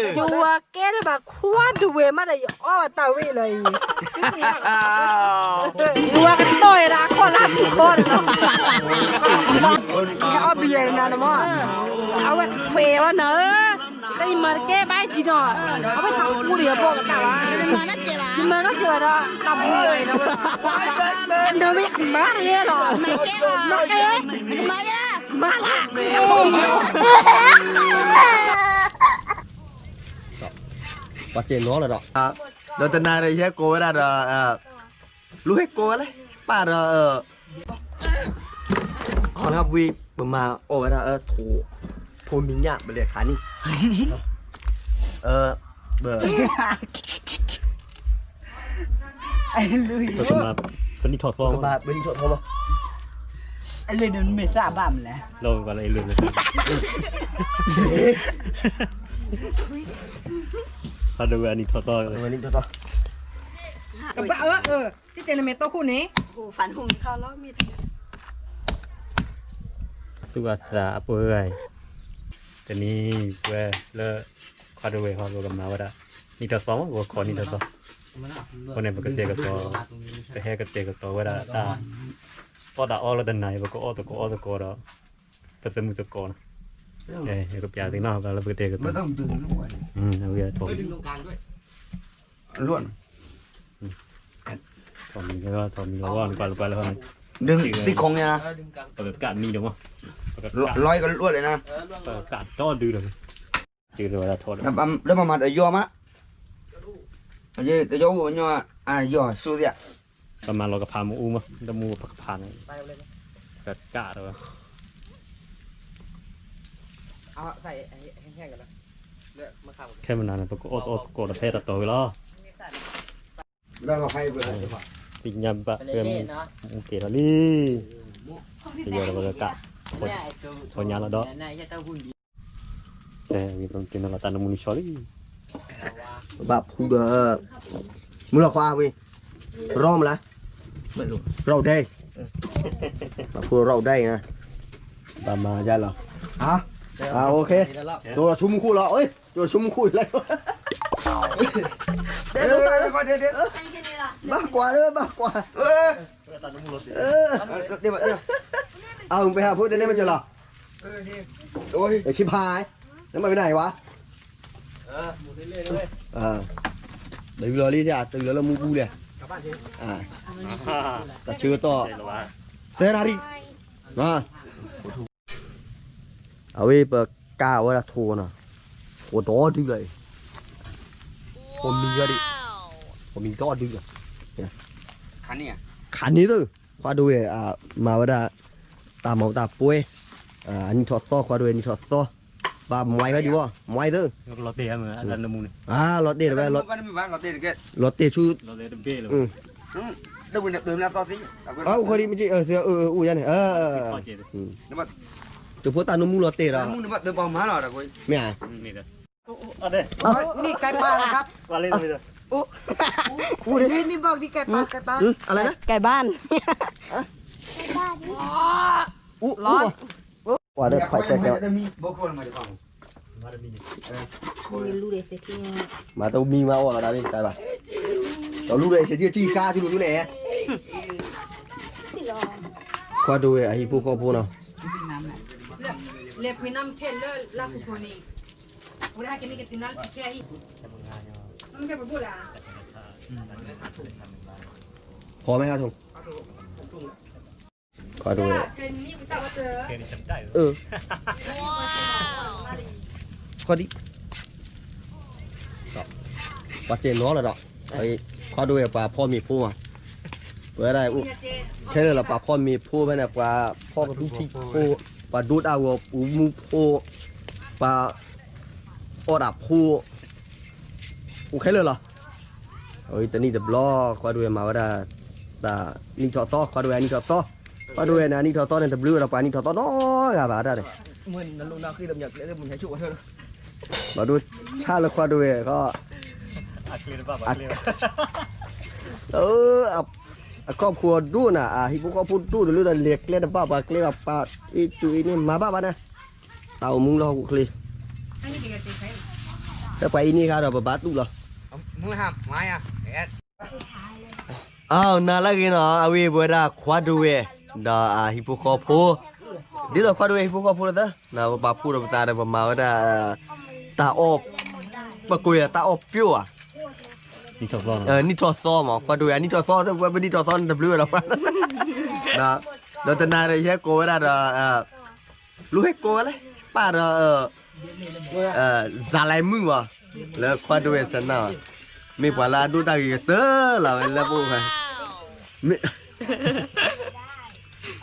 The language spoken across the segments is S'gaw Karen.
ယဝၤကဲထီၣ်ဘၣ်ခွါဒဝဲၢ်မးဒီး ယအီၣ်ဘၣ်တၢ်ဝဲအံၤလီၤအံၤ, ယဝၤကတီၢ်အံၤဒီးအခီၣ်လၢအပူၤဃီန့ၣ်လီၤ, ယဟဲအီၣ်ဘံယဲၢ်နၤန့ၣ်မး, အဝဲခွဲးဝဲနၤဧၢ, တၢ်ယမၤတကဲဘၣ်ကံနီၤ, အဝဲသးပူၤဒီးယဘီၣ်ကတၢ်ဘၣ်, ယမၤနီၢ်ကဲဘၣ်ဒီး တၢ်ပူၤဝဲဒီး နမ့ၢ်ကမၤတဂ့ၤလီၤ, မၤကဲ, မၤလၢ ပှၤစဲးနီၤလီၤဒီး, ဒီးတနၤဒီး ယဟဲကိးဝဲဒၣ်ဒီး, လူဟဲကိးဝဲလဲၣ်, ပၢ်ဒီး, ဟီၣ်လၢဘှံး ပမၤအီၣ်ဝဲဒၣ်, ထိၣ်မံၤညၣ် ပလဲၤခးနံၣ်, ပနံၣ်ထီၣ်သီ, ပနံၣ်ထီၣ်သီလီၤ, အလၢနမ့ၢ်သၣ်ဘၣ်မလဲၣ်, ဒီးပှၤလၢအလၢန ဟးဒိးဝဲအနံၣ်ထီၣ်သီ, ကဘၣ်အၢ, တတဲနမဲာ်တီခိၣ်န့ၣ်, သူၣ်အသးအပှဲၤဂၤအံၤ, တနံၤဝဲလၢ ခွါဒိဝဲၢ်ဟီ ပကမၤဝဲဒၣ် နံၣ်ထီၣ်သီမး ပကခိးနံၣ်ထီၣ်သီ, အဃိန့ၣ် ပကတဲာ်ကတီၤ, ပဟဲကတဲာ်ကတီၤဝဲဒၣ်တၢ်, အီၣ်တၢ်အီလၢတနၤအံၤ ပကအီၣ်သကိးအီသကိးဒီး, ပသမုာ်သကိးနီၤ, ယကပျးသုနီၤ လၢပကတဲာ်ကတီၤ, အဝဲထီၣ် ထီၣ်မံၤလီၤ ထီၣ်မံၤလီၤ နကွၢ်လၢကွၢ်လၢ, သံခုံညါ, ပကကးမံဒီးမး, ပကကး, လီၤကလွဲၢ်လဲၣ်နၤ, ပကကးဒီဒုဒီး, လၢပမၤတယီမး, တယီအိၣ်ညီ, ယီၤစိသ့ၣ်, ပမၤလီၤကဖးမ့ၣ်အူမး တမူပကဖးန့ၣ်, ပကကးဒီး ခဲမနၤန့ၣ် ပကအီၣ်တအီၣ်သကိးဒီးဖဲတတီၤဝဲလီၤ, သ့ၣ်ညါဘၣ်ဖဲမူကဲၤထီၣ်လံ, တယီဒီးပကကး, ထီၣ်ညါလီၤဒီး, တဲနလီၤတၢ်နမူနဆီလံ, ဘၣ်ဖူဒီး, မုၢ်လီၤခွါဝံၤ, ရီမလၢ, ရီဒဲး, ဘၣ်ဖူရီဒဲး, ဘၣ်မၤယါလီၤ, အိၣ်ခ့, ကၠီၤလီၤဆူမူခိၣ်လီၤ, ကၠီၤလီၤဆူမူခိၣ်လီၤ, တဲ, ဘၣ်ကွၢ်လၢဘၣ်ကွၢ်, အၢ အပဟးဖိတန့ၢ်မ့ၢ်ကလီၤ, ဆံဖး, နမ့ၢ်ပနၢ်အံၤဝဲ, တုၤလီၤလံ, တုၤလီၤလၢမူပူၤလဲၣ်, တၢ်ဆၢကတီၢ်, သၢနၣ်ရံၣ်, အဝဲပကးဝဲဒၣ်ထိၣ်နီၤ, ထိၣ်ဒီဒုလီၤအံၤ, ထိၣ်မံၤဒီး, ထိၣ်မံၤဒီဒုလီၤ, ခးန့ၢ်သၢ, ခွါဒိဝဲၢ် မၤဝဲဒၣ်, တၢ်မၤတၢ်ပှဲၤ, အနံၣ်ထီၣ်သီ ခွါဒိဝဲၢ်အနံၣ်ထီၣ်သီ, ဘၣ်မွဲဝဲဒံးဝဲ, မွဲသၢ, လီၤတဲာ်ဆူ, လီၤတဲာ်ဆူ, အိၣ်ဃီဒံးမ့ၢ်က့, အိၣ်ယါန့ၣ်, တဖိတၢ်နမူလီၤတဲာ်ဒီး, မ့ၢ်ဧါ, นี่ไก่ป่านะครับ อะไรนะ ไก่บ้าน ကွၢ်ဒီးခွဲးကဲကဲ, မၤတမံၤမၤအီၣ်လီၤဒၣ်ဝဲ ကဲဘၣ်, ဒီးလူဒီးစ့ၢ်ကီးကံၣ်ခါထူလူၤဒုန့ၣ်, ခွါဒိဝဲၢ်အဟံၣ်ဖိဃီဖိနီၤ, လဲၤပှ့ၤနါမ့ၢ်ထဲလၢလါပူၤခိၣ်န့ၣ်, အိၣ်ဒၣ်ကန့ၢ်ကတံၤနါလၢကံၣ်ခဲအံၤ, မ့ၢ်ထဲပဘိၣ်လၢ, ဖီမ့ၢ်ဟါထီၣ်, ခွါဒိဝဲၢ်, ခွါဒိ, ပှၤစဲးနီၤလီၤဒီး, ခွါဒိဝဲၢ်ပှၤဖီမ့ၤဖိမး, ဝဲဒၣ်, ခဲလၢာ်လီၤ ပှၤဖီမ့ၤဖိဖဲန့ၣ် ပှၤဖီကဒူထံဖိ, ပှၤဒိတၢ်ဂီၤပူၤမူဖိ, ပှၤ အီၣ်တၢ်ဖိ, အိၣ်ခဲလၢာ်လီၤ, အဝဲတနံၣ်တဘျီ, ခွါဒိဝဲၢ်မၤဝဲဒၣ်, တၢ်နံၣ်ထီၣ်သီ ခွါဒိဝဲၢ်အနံၣ်ထီၣ်သီ, ခွါဒိဝဲၢ်န့ၣ် အနံၣ်ထီၣ်သီနီတဂၤဘၣ်တၢ်န့ၣ်, ဘၣ်ဒိဆါလၢခွါဒိဝဲၢ်ဃီ, အခီၣ်ဖိဒိၣ်နၤ အဟံၣ်ဖိဃီဖိဒိၣ်တလၢဒီး လဲၤကျဲတဘၣ်ပှၤကျဲဘၣ် ပှၤအ့ၣ်ကူအ့ၣ်န့ၣ် မၤဘၣ်ဘၣ်န့ၣ်, တၢ်အိၣ်မူလၢဟီၣ်ခိၣ်ချ့, လၢပှၤအံၤန့ၣ်ခါဒီးပဘၣ်တူၢ်လီၤ. အနၤလၢအဂ့ၤနီၤ အဝဲပဝဲဒၣ်ခွါဒိဝဲၢ် ဒီးအဟံၣ်ဖိဃီဖိ ဒ်သိးခွါဒိဝဲၢ်ဟံၣ်ဖိဃီဖိလၢသၢ ပပာ်ဖှိၣ်ဒီးပသးဒီးပမၤဝဲဒၣ် တၢ်အီၣ် ပကိးယၤတၢ်အီၣ်ပျိၢ်ဧါ နံၣ်ထီၣ်သီမး ခွါဒိဝဲၢ်အနံၣ်ထီၣ်သီ သပှၢ်ပနံၣ်ထီၣ်သီန့ၣ်တဘျုးဝဲဒီး ဒီးတနၤဒီးယဟဲကိးဝဲဒၣ်ဒီး လူဟဲကိးဝဲလဲၣ် ပၢ်ဒီး စၤလဲၤမုၣ်မး လၢခွါဒိဝဲၢ်ဆဲးနၢ် မ့ၢ်ပှၤလၢအဒိၣ်တၢ်ဂ့ၤကတၢၢ်လီၤဝဲလၢပအိၣ်ဖဲ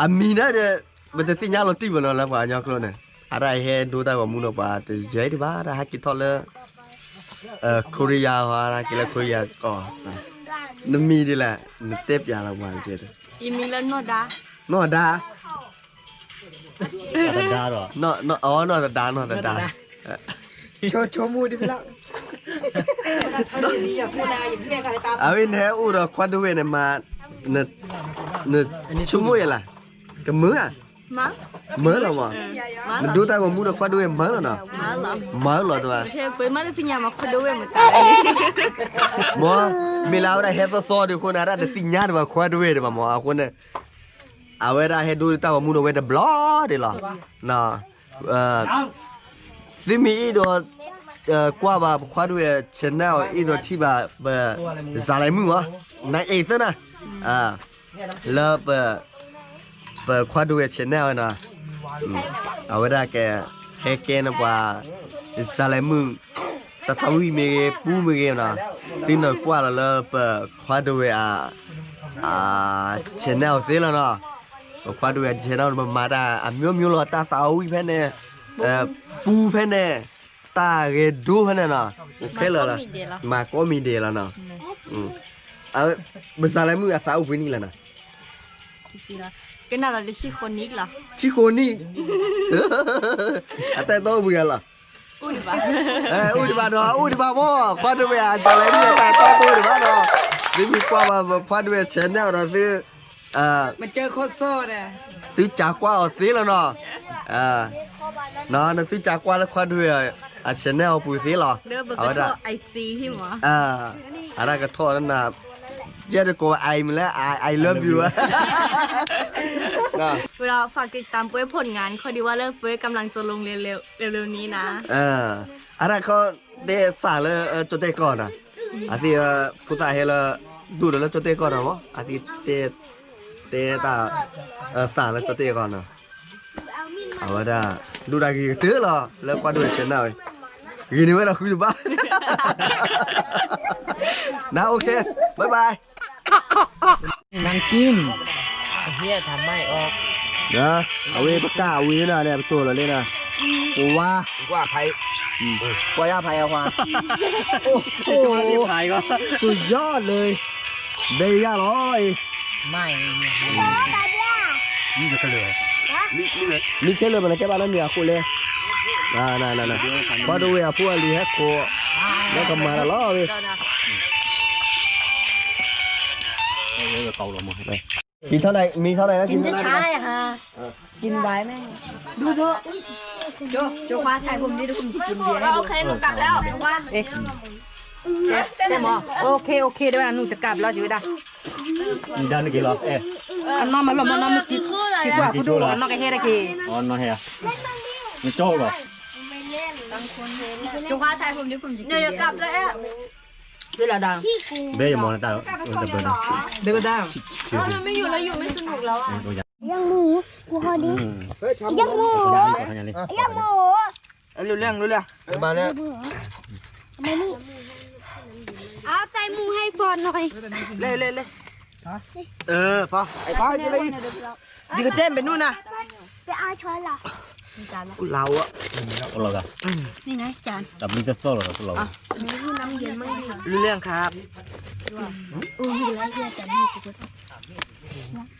အမံၤန့ၣ်ဒီး ပတသ့ၣ်ညါလီၤတံၢ်ဘၣ်နီၤလၢပှၤကညီကျိာ်န့ၣ် အတၢ်ဟဲဒိတၢ်ဂီၤမူဒီးပှၤတယဲၢ်ဒံးဘၣ် တၢ်ဟဲက့ၤထီၣ်လၢ ခိရံယါဟီ တၢ်ဟဲက့ၤလၢခိရံယါကီၢ် နမံၤဒ်လဲၣ် နတဲပျးလီၤပှၤ အမံၤလၢနီၢ်ဒါ နီၢ်ဒါ နီၢ်တဒါ နီၢ်တဒါ နီၢ်တဒါ အဝဲနဟဲအိၣ်ဒီးခွါဒိဝဲၢ်န့ၣ်မး နဆိကမိၣ်ယဲလၢ ကမုာ်ဧါ မုာ်လီၤမး နဒိတၢ်ဂီၤမူဒီးခွါဒိဝဲၢ်မုာ်လီၤနီၤ မုာ်လီၤတဘၣ် မ့ၢ်လၢအဝဲဒၣ်ဟဲသီသီဒံးအဃိန့ၣ် အတၢ်တသ့ၣ်ညါတဘၣ်ခွါဒိဝဲၢ်ဒံးဘၣ်မး အဃိန့ၣ် အဝဲဒၣ်ဟဲဒိတၢ်ဂီၤမူဒီးဝဲတဘျီဒံးလီၤ သုမ့ၢ်အဲၣ်ဒိး ကွၢ်ဘၣ်ပခွါဒိဝဲၢ် channel အဲၣ်ဒိးထံၣ်ဘၣ် ပစၤလဲၤမုၣ်မး နအဲၣ်သၢနၤ လၢ ပခွါဒိဝဲၢ် channel ဝဲနီၤ အဝဲဒၣ်က ဟဲကဲန့ၢ်ပှၤ စၤလဲၤမုၣ် တၢ်သးဝံၣ်မ့ၢ်ဂ့ၤ ပူမ့ၢ်ဂ့ၤနီၤ သုနကွၢ်လီၤလၢပခွါဒိဝဲၢ်အ channel သ့လီၤနီၤ ပခွါဒိဝဲၢ် channel ပမၤတၢ်အမျိုးမျိုးလီၤ တၢ်သးဝံၣ်ဖဲန့ၣ် ပူဖဲန့ၣ် တၢ်ဂဲၤဒိဖဲန့ၣ်နီၤ ခဲလၢာ်လီၤ မၤကိးမံၤဒဲးလီၤနီၤ ပစၤလဲၤမုၣ်အသးအိၣ်ပှဲၤနံၣ်လီၤနီၤ ဆံဃိးနံၣ် အတၢ်အဲၣ်တီအိၣ်ပှဲၤဂၤလီၤ အိၣ်ဒံးဘၣ်နီၤ အိၣ်ဒံးဘၣ်မး ခွါဒိဝဲၢ်အစၤလဲၤမုၣ်အတၢ်အဲၣ်တီအိၣ်ဒံးဘၣ်နီၤ သုမ့ၢ်ကွၢ်ဘၣ်ပခွါဒိဝဲၢ် channel ဒီးသု သုကးကွၢ်အီၤသ့လီၤနီၤ နသုကးကွၢ်လၢခွါဒိဝဲၢ်အ channel အပူၤသ့လီၤ အဝဲဒၣ် အတၢ်ကထီၣ်နၤ ယဲတကိး I မးလၢ I love you ဝဲ ฝากติดตามเป้ยผลงานข้อดีว่าเลิกเป้ยกำลังจะลงเร็วๆนี้นะ အတၢ်ခီတဲသးလၢကၠီတဲၣ်ကီၢ်နီၤ အသ့ၣ် ဖိသၣ်ဟဲလၢ ဒိၣ်ဒီးလၢကၠီတဲၣ်ကီၢ်နီၤမး အသ့ၣ်တဲ တဲတၢ် သးလၢကၠီတဲၣ်ကီၢ်နီၤ အဝဲဒၣ် ဒိၣ်တၢ်ဂ့ၤကတၢၢ်လီၤ လၢကွၢ်ဒိၣ်ဝဲၢ် channel ဝဲ ဂ့ၤန့ၢ်ဝဲဒၣ်ဃုတဘၣ် န OK bye bye นางซิม เฮียทำไม่ออก အဝဲပကၢ်အဝံၤန့ၣ် ပတိၢ်လီၤလံနီၤ ကွၢ်ဝါ ကွၢ်ယၢ်ဖးအီၤ โอ้โห สุดยอดเลย ဘဲယၢ်လီၤ မ့ၢ်ခဲလၢာ်ဘၣ်န့ၣ် ကဲဘၣ်လၢမ့ၢ်အဃိလဲၣ် ပှၤဒိဝဲၢ်အဖိအလံၤဟဲကိး လၢကမၤတၢ်လီၤဝဲ กินเท่าไหร่ มีเท่าไหร่ก็กินเท่านั้นนะ กินช้าๆอะค่ะ กินไวน์ไหม ดูเถอะ โจ โจคว้าถ่ายผมดิ เดี๋ยวผมจะกินเบียร์ให้ดู โอเค หนูกลับแล้ว โจคว้า เอ๊ะ เจ๊หมอ โอเค โอเค เดี๋ยวหนูจะกลับแล้ว อยู่ได้ มีด้านนึงกินเหรอ เอ๊ะ เอาน้องมาหลบมาน้องไม่กิน กินกว่าผู้ดูเอาน้องกระเฮ็ดอะกิน อ๋อ น้องเฮ็ดอะ ไม่โจ้เหรอ โจคว้าถ่ายผมดิ ผมจะกินเบียร์ เดี๋ยวกลับแล้ว เวลาดัง เบ้ยมองตาเออแต่เบิร์ดนะ เบ้ยก็ได้ เออ มันไม่อยู่แล้ว อยู่ไม่สนุกแล้วอะ ย่างหมู กูขอดิ เฮ้ย ทำ ย่างหมู ทำยังไง ย่างหมู เอ้ย รู้เรื่อง รู้เรื่อง มาแล้ว เอาใส่หมูให้ฟอนหน่อย เล่เล่เล่ เออ พอ ไอ้พอจะได้ ဒီကစဲမ့ၢ်နူၢ်နၤ ไปเอาช้อนเหรอ กูเราอ่ะ พวกเราอะ นี่ไงจาน แต่มันจะซ่อนเหรอพวกเรา รู้เรื่องครับ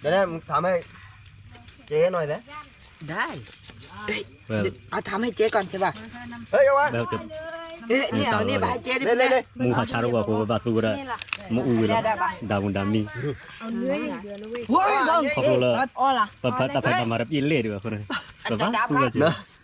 เดี๋ยวนะ มึงถามให้เจ๊หน่อยนะ ได้ เออ เอาถามให้เจ๊ก่อนใช่ป่ะ เฮ้ย เอาวะ แบบจะ เอ๊ะ เนี่ย เอานี่ไปให้เจ๊ดิ เล่นๆๆ မူခါဆါတဝီဖိဘၣ်သူဝဲဒၣ် မ့ၣ်အူဝံၤလီၤ ဒၣ်မူဒၣ်မံ เฮ้ย ခီဖျိလၢ ပဖးတၢ်ဖဲတၢ်မၤတပျ့ၤလဲၣ်ဒံးဘၣ်အဃိန့ၣ် ပဘၣ်သူဝဲက့ၤ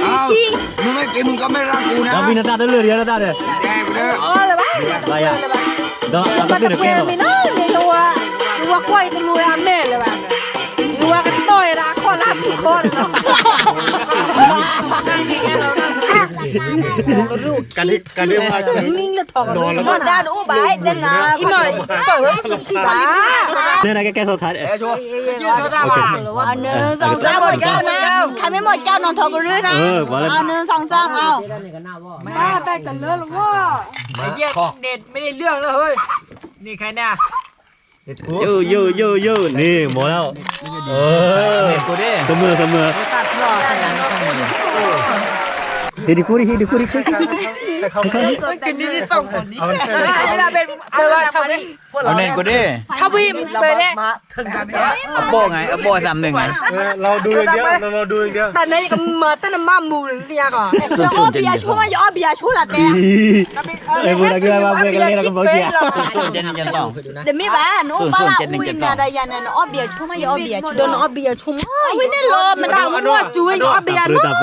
မၤလံခံ မ့ၢ်က့ၤမုၢ်ကမဲရၢ်ကူနၤ ဒီးဘံနတၢ်တလၢာ်ဒီးတၢ်ဒီး အီလၢၤဘၣ် ဘၣ်ယၤ ဒီးအကသ့ၣ်တကဲလီၤ မ့ၢ်နီၤ မ့ၢ်ယဝၤ ယဝၤကွၢ်အံၤတလူၤအမဲာ်လၢၤဘၣ် ယဝၤကတီၢ်အံၤဒီးအခီၣ်လၢအပူၤဃီလီၤ ကဒ့ကဒ့ဝါ မ့ၢ်လၢထီၣ်ကရူၢ်မး ဒါတအိၣ်ဘၣ် တဲနၤ အံၤမ့ၢ်ပၢ်ဝဲပထံၣ်ဘၣ် နဲနကဲကဲထီၣ်ခါ အနၢၤ စီၤစၢ် မိၢ်ကၠီနီၤ ခါမ့ၢ်မိၢ်ကၠီနီၤ ထီၣ်ကရူၢ်နီၤ အနၢၤ စီၤစၢ် အီၤ မၤဘၣ်ကလၢလီၤ မ့ၢ်တလၢလီၤ န့ၣ်ခါန့ၣ် ယိယိယိယိ န့ၣ် မၤလီၤ သမၢသမၢ ဟ့ၣ်ဒံးခိၣ်ဒံး ဟ့ၣ်ဒံးခိၣ်ဒံး အဝဲန့ၣ်ကိးဒံး ဆီဘံၣ်ပၢၢ်ဒဲး အဘီၣ်ငါ အဘီၣ်သးမုာ်ငါ လီၤဒူလီၤဒူ တၢ်န့ၣ်ကမၤတၢ်နမၤမူၤလံယါကီး ယအီၣ်ဘံယၤဆိမး ယအီၣ်ဘံယၤဆိလီၤတဲ အဝဲဒၣ်ကဘၣ်ဘှဲကလဲလီၤကဘီက့ၤ တမ့ၢ်ဘၣ် နအိၣ်ဘၣ်လၢအူအံၤနၤဒီးယၤန့ၣ် နအီၣ်ဘံယၤဆိမး ယအီၣ်ဘံယၤဆိ ဒီးနအီၣ်ဘံယၤဆိမး အဝဲန့ၣ်လီၤ မတၤမူၤအီၣ်စူၤ ယအီၣ်ဘံယၤနီၤ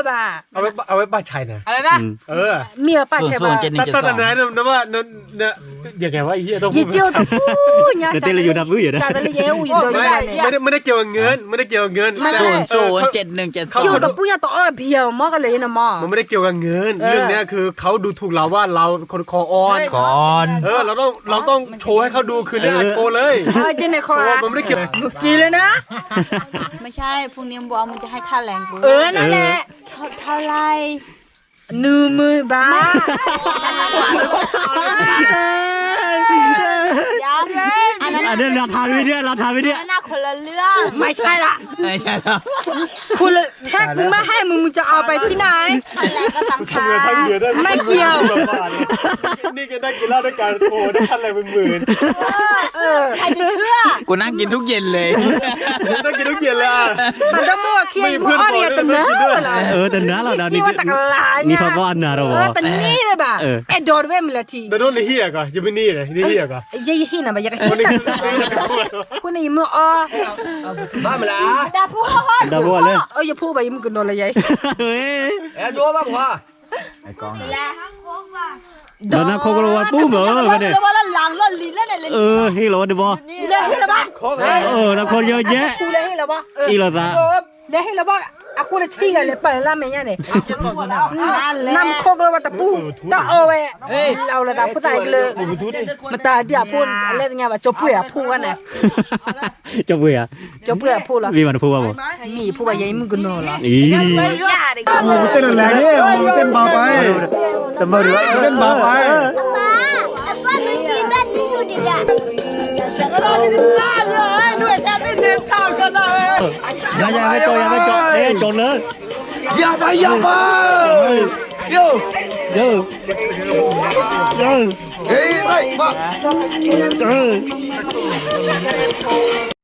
ဘၣ် အဝဲပာ်ဆဲးန့ၣ် မ့ၢ်အပာ်ဆဲးဘၣ် တၢ်တနၤန့ၣ် ယကဲဝဲ ယကဲဝဲ ယတဲလၢယိၤတၢ်ပူၤယဲ တၢ်တလၢယဲအိၣ်ယဒီးယၤန့ၣ် ไม่ได้เกี่ยวกับเงิน ไม่ได้เกี่ยวกับเงิน ศูนย์ศูนย์เจ็ดหนึ่งเจ็ดสอง ယိၤတပူၤညါတအီၣ်ဘံယၤမးကလဲာ်ယဲန့ၣ်မး มันไม่ได้เกี่ยวกับเงิน เรื่องเนี้ยคือเขาดูถูกเราว่าเราคนคออ่อน คออ่อน เออ เราต้อง เราต้องโชว์ให้เขาดู คืนนี้โชว์เลย เออ เจนเนี่ยคออ่อน มันไม่ได้เกี่ยว เมื่อกี้เลยนะ ไม่ใช่ พรุ่งนี้บอกว่ามันจะให้ค่าแรงกู เออ นั่นแหละ เท่า เท่าไหร่ နုၤမုၢ်ဘၣ်. အဒၣ်လီၤထါဝံၤဒၣ် လီၤထါဝံၤဒၣ်. မ့ၢ်ဆဲးလီၤ. ဖဲကူမ့ၢ်ဟဲမုၢ်မုၢ်ကအီၤပထံနၤ, မ့ၢ်က့ၤအီၤ. ကိုယ်นั่งกินทุกเย็นเลย မၤဒီမိၢ်ခံအံၤမ့ၢ်အီၣ်န့ၣ် တနၤလီၤ, တနၤလီၤဒီး နံၣ်ထီၣ်သီအနၤဒီးဘၣ်, တန့ၢ်ဝဲဘၣ်, အဲၣ်ဒိးတဝဲမုၢ်လၢထံ, ယဟ့ၣ်နၤဘၣ်, ယကဟ့ၣ်နၤ, အဃိန့ၣ်ယမ့ၢ်အီၣ်, ဒီးဖိဘၣ်ယမုၢ်ကနီၤလၢယၤအံၤ, ဒီးနၢ်ခိၣ်ကလိဝဲပူၤမး, အဟ့ၣ်လီၤဝဲတဘီ, နၢ်ခိၣ်ယဲယဲ, အ့ၣ်လိာ်သး လဲၤဟ့ၣ်လီၤဘၣ်, အဃိတဆံဂၤလဲၤပာ်လၢမဲာ်ညါန့ၣ်, နၢ်ခိၣ်ကလိဝဲတပူၤ, တၢ်အီၣ်ဝဲ, လၢအအိၣ်လၢတၢ်ဖိသၣ်အံၤကလၢ, မတၤဒ်အဖိ, အလဲၣ်သ့ၣ်ညါဘၣ်, ကၠီပှ့ၤဧါ, ဖိဝဲန့ၣ်, ကၠီပှ့ၤဧါ, ကၠီပှ့ၤဧါ, မ့ၢ်ယဖိဘၣ်ယဲယမုၢ်ကနီၤလီၤ, တၢ်လဲၤန့ၣ်, တၢ်ဘၣ်ပာ်, တၢ်ဘၣ်ပာ် ယၤယၤဝဲကၠီ, ယၤဝဲကၠီ, အဲ ကၠီလၢ, ယၤဘၣ်ယၤဘၣ်, ယၤ, ယၤ, ယၤ, ယၤ